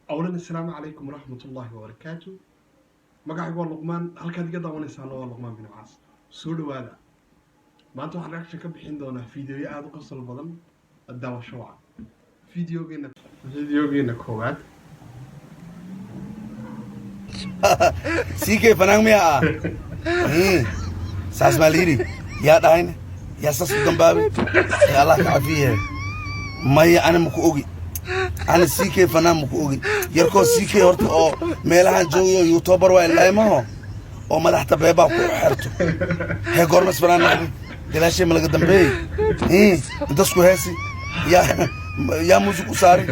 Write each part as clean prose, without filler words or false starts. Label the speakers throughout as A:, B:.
A: Awlan, assalaamu calaykum waraxmat ullaahi wabarakaatu. Magacaygu waa Luqmaan, halkaad iga daawanaysaana waa Luqmaan bin Caas. Soo dhawaada. Maanta waxaan reaction ka bixin doonaa fiidiyoyo aada u qosol badan. Daawasho wacan. Videogeena koowaad.
B: CK fanaan miya ah? Saas maa layidhi? Yaa dhahayne? Yaa saas ku dambaabay? Ee Allah ka cafiye. Maya, ani maku ogi, ani CK fanaan maku ogi. Yarkoo CK horta oo meelahan joogayo, youtuber waa ilaahimaho oo madaxta beebaa ku xerto. Hee, goormas fanaan noqday? Gadaashay ma laga dambeeyey? Intas ku heesi, yaa muusig u saari,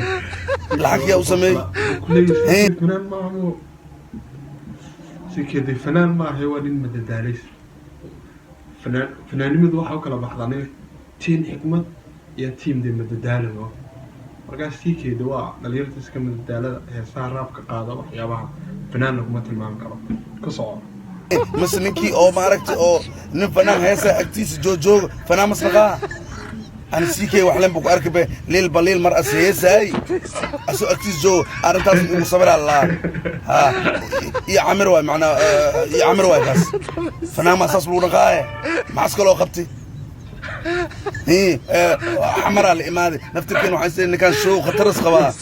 B: lacag yaa u sameeyey?
A: Kuleeyahay fanaan maaha sikede, fanaan maaha, waa nin madadaalays. Fanaan, fanaanimadu waxaa u kala baxdaa nin team xikmad iyo team de madadaalo. Markaas CK-da waa dhalinyarta iska madadaalada, heesaha raabka qaada, waxyaabaha. Fanaan laguma tilmaami karo. Ku soco.
B: Mase ninkii oo maaragtay oo nin fanaan heesa agtiisa joojooga fanaan masnaqaa? Ani CK waxlen bu ku arki be liil baliil mar as heesaay asoo agtiisa joogo. Arrintaas igu sabiraa laa ha iyo camir waay, macnaa iyo camir waay. Kaas fanaan maa saas lagu dhaqaaye? Maxaas kaloo qabtay? Xamaraa la imaaday naftirkeen. Waxaan isleeyahay ninkaan show khataras qabaa.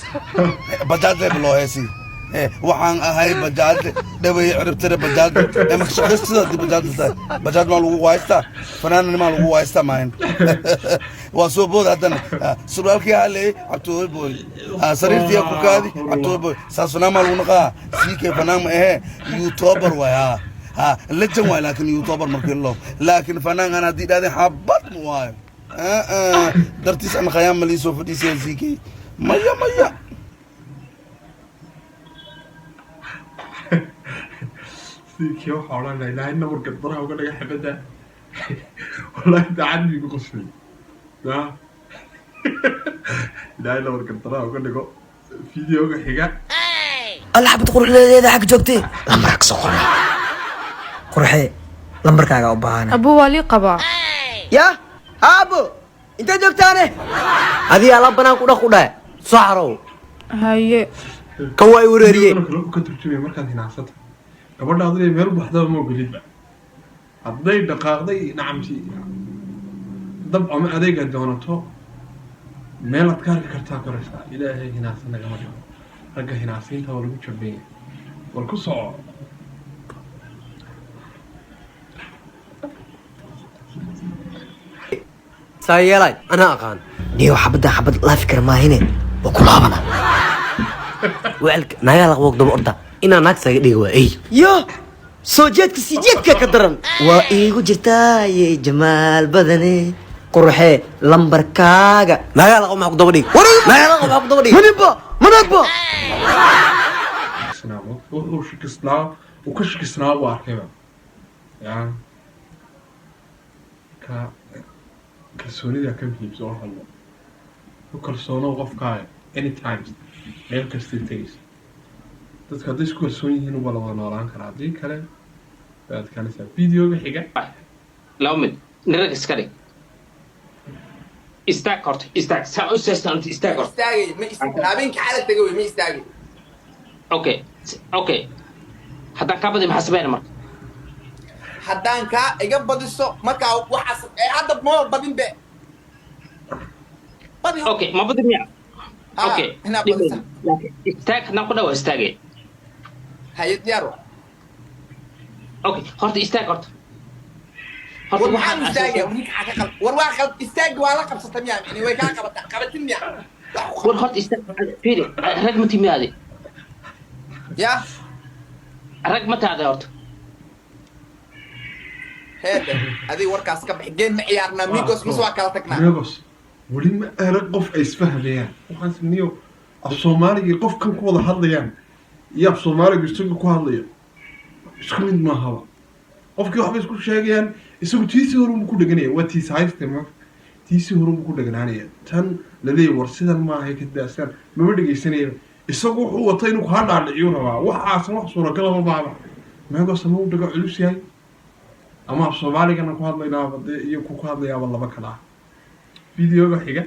B: Bajaajle loo heesi, waxaan ahay bajaajle dhawey ciribtire bajaajle. Ee maka shaqaystida haddii bajaajle tahay, bajaaj maa lagu haystaa? Fanaananimaa lagu haystaa? Maahin waa soo bood haddana. Surwaalkii haleeyey, cabtooy boy, sariirtiyaa ku kaadi, cabtooy boy. Saas fanaan maa lagu naqaa? CK fanaan ma ahee, youtuber waay. Ha ha, legend waay, laakiin youtuber markii loo, laakiin fanaan aan haddii dhahdeen xabad ma waayo. Dartiis ana khayaan ma lii soo fadhiisaya CK. Maya, maya.
A: CK waxaa odhanaya Ilaahay nabarka daraha uga dhiga xabadda. Wallahi daacad buu igu qoslay. Ya, Ilaahay nabarka daraha uga dhigo. Videoga xiga.
C: Alla, xabad quruxdeeda xagga joogtay, lambarka kasoo qoray. Qurxee, lambarkaaga u baahana.
D: Abuu, waa lii qabaa.
C: Ya aabo, intee joogtaane?
E: Adiga alaab banaan ku dhaq ku dhahe, soo xarow.
D: Haye.
E: Kan waa i wareeriye.
A: Videogan kale wuxuu ka turjumaya markaad hinaansata gabadha adina meel baxdaba ma ogolidba. Hadday dhaqaaqday, nacamti dab ama adeega doonato, meel aad ka arki kartaa koraysaa. Ilaahay hinaasa nagama dhigo. Ragga hinaasiinta waa lagu jabeeya. War ku soco.
E: Saa yeelay, anaa aqaan.
C: Niyo, xabadda xabad laafi kara maahine, waa ku laabana.
E: Wecelka naagaa laqboog daba orda inaa naag saga dhiga waa ey.
C: Yo, soo jeedka sii jeedka ka daran waa iigu jirtaaye jamaal badane. Qurxee, lambarkaaga.
E: Naagaa laqabo maxaa ku daba dhig? Naagaa laqabo maxaa ku daba dhig?
C: Manibba managba.
A: Shakisnaa wuxuu shakisnaa, uu ka shakisnaa buu arkayba. Ya, ka kalsoonida ka muhiimsan wax walba. Ku kalsoonow qofkaaga anytimes, meel kastay tegaysa. Dadka hadday isku kalsoon yihiin waa la wada noolaan karaa, haddii kale way adkaanaysaa. Videoga xiga.
F: Laba mid nirag iska dhig. Istaag horta, istaag, saa u seestaan, istaag horta.
G: Istaagay ma habeenkii xala tagay wey, ma istaagay.
F: Okay, haddaan kaa badiyo maxaa sameyna marka?
G: Haddaan kaa iga badiso markaa waxaas ee hadda ma badin be, badi.
F: Okay, ma badi miya?
G: Ha,
F: okay.
G: Inaa badisa.
F: Laakiin istaag haddaan ku dhawa, istaagay.
G: Haye, diyaar wa.
F: Okay, horta istaag horta. Horta
G: War maxaan
F: waxaan
G: istaagaya? War ninka ka qal, war waa qal, istaag waa la qabsata miya? Micni way kaa qabata, qabatin miya? Wax ku
F: War horta istaag, fiiri, rag ma timiyaade?
G: Ya.
F: Rag ma taade horta?
G: Heede, adiga warkaas ka bixi. Game ma ciyaarnaa migos mise waa kala tagnaa?
A: Migos weli ma arag qof ay isfahmayaan. Waxaan sniyo af Soomaaliga qofkan ku wada hadlayaan iyo af Soomaaliga isagu ku hadlayo isku mid maahaba. Qofkii waxbay isku sheegayaan, isagu tiisii horunbu ku dheganaya. Waa tiis hayste ma, tiisii horunbu ku dheganaanaya. Tan laleeyahy war sidan maahay, kadaasan mama dhegaysanaya. Isagu wuxuu wata inuu kaa dhaadhiciyu rabaa. Waxaasan wax suuragalaba maaba. Migos ama u dhago culus yahay ama af Soomaaligana ku hadlaynaaba dee iyo ku hadlayaaba laba kala ah. Videoga xiga.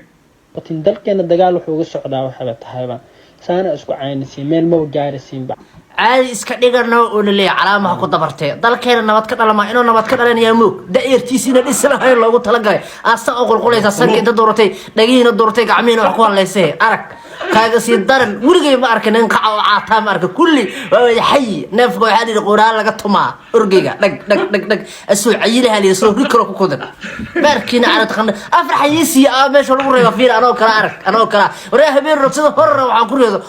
H: Laakiin dalkeena dagaal wuxuu uga socdaa waxayba tahayba Saana isku caynisiin, meel maba gaarisiinba.
I: Caadi iska dhigano oo laleeyahay calaamaha ku dabartee dalkeena nabad ka dhalama inuu nabad ka dhalanayaa moog da'yartiisiina dhisi lahayn loogu talagalay aasa oo qulqulaysa sanka inta dooratay, dhagihiina dooratay, gacmihiina wax ku hadlaysee. Arag kaaga sii daran, weligay ma arkin nin qaca oo caataa ma arka. Kulli waa wada xayi. Neefka waxaa lihi qoraal laga tumaa orgeyga dhag dhag dhag dhag asoo cayilaha lihi soo ri karo ku kudan baarkiina carad qandha afar xayiisiya ah meesha lagu reeba. Fiir anoo kala arag, anoo kala waryaa habeen rogsada horra waxaan ku riyooday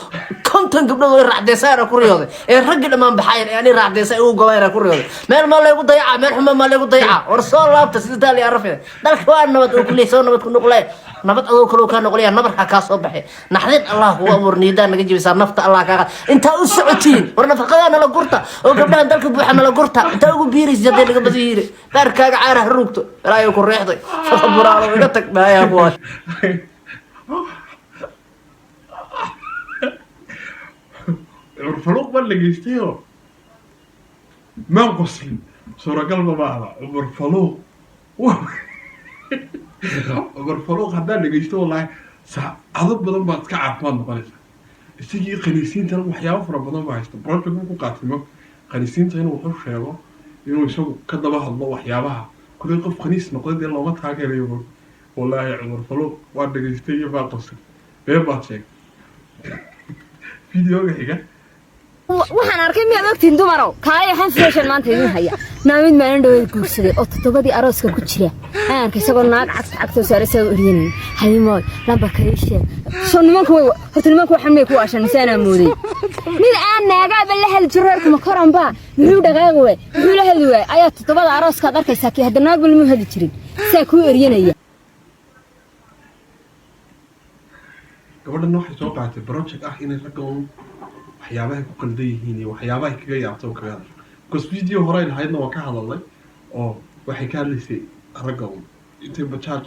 I: 50 gabdhood oo raacdeysa ku riyooday ee raggii dhammaan baxayan ee ani raacdeysa ugu gobayna ku riyooday. Meel ma laygu dayaca, meel xuma ma laygu dayaca. War soo laabta sida taali arafida dalka waa nabad oo kuley soo nabad ku noqlay, nabad adoo kale kaa noqlaya nabarka kaa soo baxay. Naxdin Allah kugu abuur, niidaa naga jebisaa, nafta Allah kaa qaad. Intaa u socotiin war nafaqadaa nala gurta oo gabdhahan dalka buuxa nala gurta. Intaa ugu biiraysa hadday naga badan yihiin baarkaaga caara ha ruugto ilaahay ku reexday faqa buraalo iga tag baayaa ku.
A: Cumar Faruuq baan dhegeystayo, maan qoslin, suuragalba ma aha. Cumar Faruuq, Cumar Faruuq haddaan dhegeysto, wallaahi saacado badan baad iska caafimaad noqonaysaa. Isagii khaniisiintana waxyaabo fara badan baa haysta. Project buu ku qaatay mo khaniisiinta inuu wuxu sheego, inuu isagu ka daba hadlo waxyaabaha kuley. Qof khaniis noqday dee looma taageerayo. Wallaahi Cumar Faruuq waan dhegeystay iyo baa qoslin, been baad sheegay. Videoga xiga.
J: Waxaan arkay, miyaad ogtihin dumarow? Kaalaya hanfreeshan maanta idin haya. Naamid maalin dhaweed guursaday oo toddobadii arooska ku jira aan arkay isagoo naag cagta cagtoo saaray, isagoo eryanaya, "Haymoy, lambarka ii sheeg." Soo nimanku way horta, nimanku waxaan may ku waashan mise anaa mooday? Mid aan naagaaba la heli jiro reerku ma koranba, muxuu dhaqaaqi waay, muxuu la heli waay ayaa toddobada arooskaad arkaysaa kii hadda naagba lama heli jirin saa kuu eryanaya.
A: Gabadhan waxay soo qaadatay project ah inay ragga un waxyaabahay ku qaldan yihiin iyo waxyaabahay kaga yaabta oo kaga hadasho, because video horey lahaydna waa ka hadalnay oo waxay ka hadlaysay ragga un intay bajaaj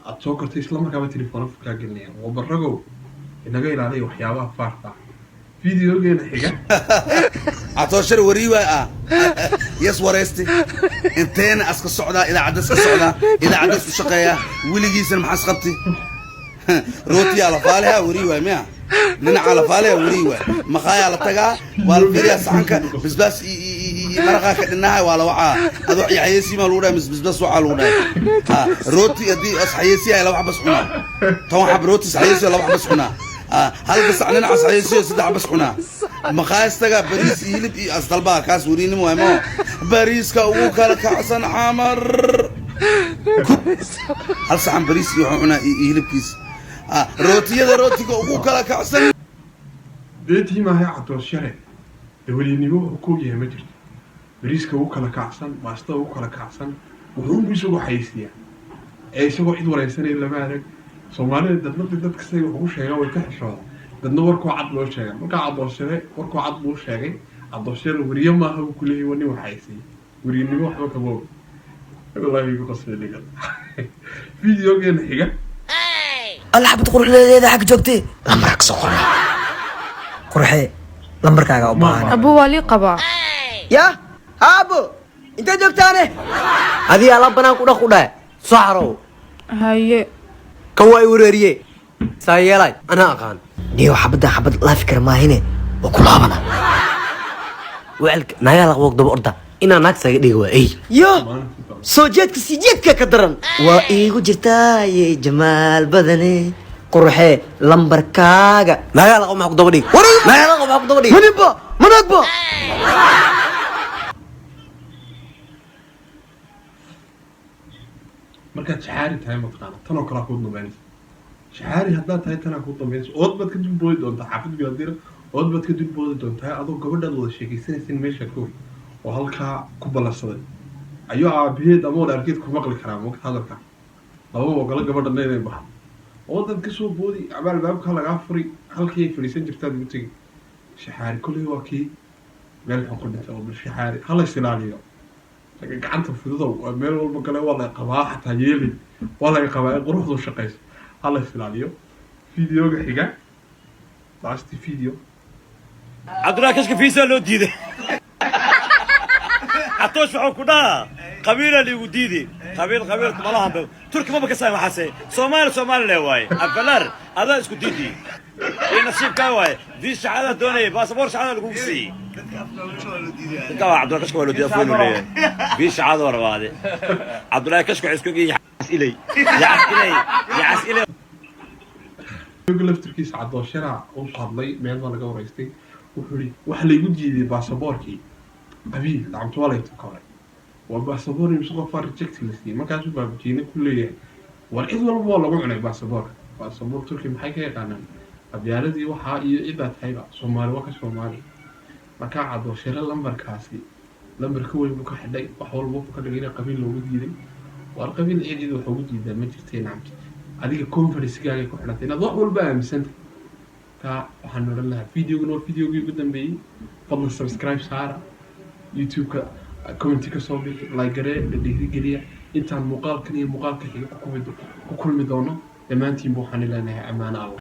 A: aad soo kortay isla markaaba telefoona kaa gelinayaan. Waa baragow inaga ilaaliya waxyaabaha faarta ah. Videogeena xiga.
B: Catooshar warii waay ah yes waraysti inteena aska socdaa, idaacadda iska socdaa, idaacadda isku shaqeeya weligiisana. Maxaas qabti? Rootiyaa la faalihaa, warii waay miya? Dhinacaa la faalihaa, warii waay. Maqaayaa la tagaa, waa la fiiriyaa saxanka, basbaas iyo maraqaa ka dhinaha waa la wacaa. Adoo xayeysiimaa lagu dhahay mis basbaas waxaa lagu dhahay. Ha rooti haddii as xayeysiyahay laba xabas cunaa, 10 xab rooti xayeysiyo laba xabas cunaa, hal gasac dhinacaas xayeysiyo saddex xabas cunaa. Maqaayastaga bariis iyo hilib iyo asdalbaa kaas wariinimo waay. Mo bariiska ugu kala kacsan Xamar, hal saxan bariis iyo wuxuu cunaa iyo hilibkiis. Rootiyada rootiga ugu kala kacsan.
A: Beentii maahay Cadooshare dawaliynimo wuxuu ku ogyahay ma jirto. Bariiska ugu kala kacsan, baastada ugu kala kacsan, wuxuunbu isagoo xayeysiiyaa ee isagoo cid wareysanaya lama arag. Soomaalida dadna dadka siday wax ugu sheegaan way ka xishooda, dadna warkoo cad loo sheega. Markaa Cadooshare warkoo cad buu sheegay. Cadooshare weriye maaha buu kuleeyahay, waa nin wax xayeysiiya, weriyenimo waxba kama og. Wallaahi igu qasbay dhigan. Videogeena xiga.
C: Alla xabad quruxdeeda xagga joogtay, lambarkaa kasoo qoray. Qurxee, lambarkaaga u baahan.
D: Abu waa lii qabaa.
C: Ya aabo, intee joogtaane?
E: Adiga alaab banaan ku dhaq u dhahe, soo xarow.
D: Haye.
E: Kan waa i wareeriye, saa yeelay anaa aqaan.
C: Niyo xabadda xabad laafi kara maahine, waa ku laabana.
E: Wecelka naagaa laqboog daba orda inaa naag saga dhiga waa ey.
C: Yo soo jeedka sii jeedka ka daran waa iigu jirtaaye jamaal badane. Qurxee, lambarkaaga.
E: Naagaa laqabo maxaa ku daba dhig? Naagaa laqabo maxaa ku daba dhig?
C: Maninba manaagba.
A: Markaad shaxaari tahay mataqaana tanoo kalaa kuu dambeynaysa. Shaxaari haddaad tahay tanaa kuu dambeynaysa. Ood baad ka dulboodi doontaa xaafid biladira, ood baad ka dulboodi doontaa adoo gabadhaad wada sheekaysanaysin meesha kow oo halkaa ku ballansaday ayuu aabaheed ama wadaarkeed ku maqli karaa moogta hadalka lama ogolo gabadhana inay baxdo. Oodaad kasoo boodi ama albaabka lagaa furi halkii ay fadhiisan jirtaad ugu tegi. Shaxaari kolley waa kii meel xun ku dhintay oo bal shaxaari hala is ilaaliyo. Ragga gacanta fududow waa meel walba gale waa la qabaa, xataa yeeli waa laga qabaa in quruxdu shaqayso. Hala is ilaaliyo. Videoga xiga, last video.
K: Cabdullahi kashka fiisaa loo diiday. Catoosh wuxuu ku dhahaa qabiila liigu diidi, qabiil qabiilku malahan ba, Turki maba ka sayn, waxaase Soomaali Soomaali le waaye. Afalaar adaa isku diidi. Iyo nasiibkaa waaye. Viis shaxaada doonayay, baasaboor shaxaada lagugu siiyey. Dadka waa Cabdullahi Kashka waa loo diiday, afweyn uu leeyahay. Viis shaxaada waa rabaade. Cabdullahi Kashka waxay isku ogyihiin yacas ilay. Yacas ilay. Yacas ilay.
A: Iyagu laftirkiisa Cadooshara u hadlay, meel baa laga wareystay. Wuxuu yidhi waxa laygu diiday baasaboorkii qabiil, lacagtu waa laytu koray, waa baasaboor imse qofaa reject la siiyey. Markaasuu Baabajiine ku leeyahay, war cid walba waa lagu cunay baasaboorka. Baasaboor Turki maxay ka yaqaanaan? Qabyaaladii waxaa iyo ciddaa tahayba Soomaali waa ka Soomaali. Markaa Cadooshare lambarkaasi lambar ka weyn buu ka xidhay, wax walba wuxuu ka dhigay in qabiil loogu diiday. Waar qabiil cid cid wax ugu diidaa ma jirtay. Nacamti, adiga conference-gaaga ku xidhantay inaad wax walba aaminsantay. Kaa waxaan odhan lahaa, videoguna waa videogii ugu dambeeyey. Fadlan subscribe saara YouTube-ka, comment ka soo bixi, like garee, la dhiirigeliya. Intaan muuqaalkan iyo muuqaalka xiga ku kulmi doono, dhammaantiinba waxaan ileenahay ammaano Allah.